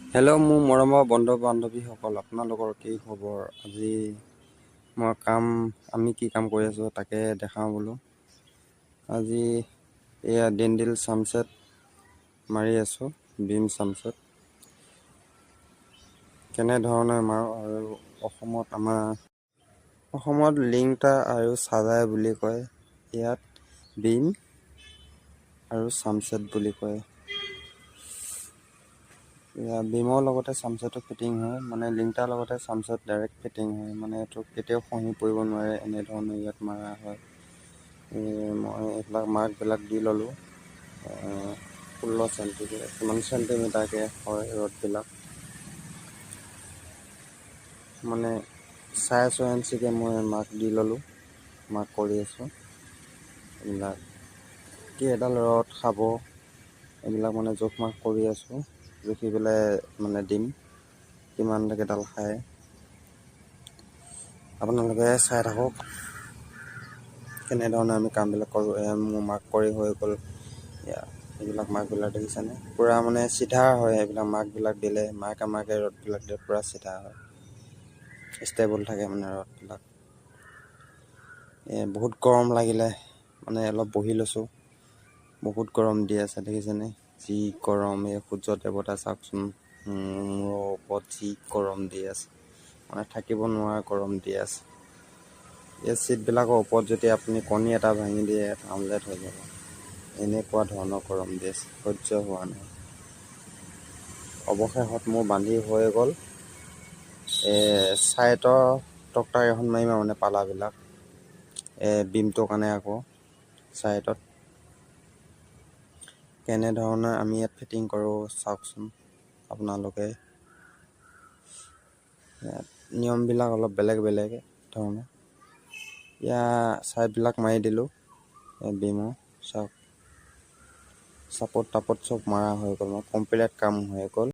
Hello' মোৰ মৰমৰ বন্ধু বান্ধৱীসকল, আপোনালোকৰ কি খবৰ? আজি মই কাম, আমি কি কাম কৰি আছোঁ তাকে দেখাওঁ বোলো। আজি এয়া ডিণ্ডিল চামছেট মাৰি আছোঁ। বিম চামছেট কেনেধৰণে মাৰোঁ আৰু অসমত, আমাৰ অসমত লিংটা আৰু চাজাই বুলি কয়, ইয়াত বিম আৰু চামছেট বুলি কয়। বিমৰ লগতে চামছেটো ফিটিং হয়, মানে লিংটাৰ লগতে চামছেট ডাইৰেক্ট ফিটিং হয়, মানে এইটো কেতিয়াও খহি পৰিব নোৱাৰে। এনেধৰণে ইয়াত মাৰা হয়। মই এইবিলাক মাৰ্কবিলাক দি ল'লোঁ, 16 চেণ্টিমিটাৰ কিমান চেণ্টিমিটাৰকৈ হয় ৰডবিলাক, মানে 6.5 ইঞ্চিকৈ মই মাৰ্ক দি ল'লোঁ। মাৰ্ক কৰি আছোঁ এইবিলাক কেইডাল ৰড খাব, এইবিলাক মানে জোখ মাখ কৰি আছোঁ। জুখি পেলাই মানে দিম কিমান কেইডাল খায়। আপোনালোকে চাই থাকক কেনেধৰণে আমি কামবিলাক কৰোঁ। মোৰ মাৰ্ক কৰি হৈ গ'ল। এইবিলাক মাৰ্কবিলাক দেখিছেনে? পূৰা মানে চিধা হয়। এইবিলাক মাৰ্কবিলাক দিলে, মাৰ্কে মাৰ্কে ৰডবিলাক দিলে পূৰা চিধা হয়, ষ্টেবল থাকে মানে ৰডবিলাক। বহুত গৰম লাগিলে, মানে অলপ বহি লৈছোঁ। বহুত গৰম দি আছে, দেখিছেনে? যি গৰম! এই সূৰ্য দেৱতা চাওকচোন, মূৰৰ ওপৰত যি গৰম দি আছে, মানে থাকিব নোৱাৰা গৰম দি আছে। এই চিটবিলাকৰ ওপৰত যদি আপুনি কণী এটা ভাঙি দিয়ে, আমলেট হৈ যাব, এনেকুৱা ধৰণৰ গৰম দি আছে, সহ্য হোৱা নাই। অৱশেষত মোৰ বান্ধি হৈ গ'ল। ছাইডৰ তক্তা এখন মাৰিম আৰু মানে পালাবিলাক বিমটোৰ কাৰণে আকৌ ছাইডত কেনেধৰণে আমি ইয়াত ফিটিং কৰোঁ চাওকচোন আপোনালোকে। ইয়াত নিয়মবিলাক অলপ বেলেগ বেলেগ ধৰণৰ। ইয়াৰ ছাইডবিলাক মাৰি দিলোঁ বিমৰ। চাওক, চাপৰ্ট টাপৰ্ট চব মৰা হৈ গ'ল, কমপ্লিট কাম হৈ গ'ল।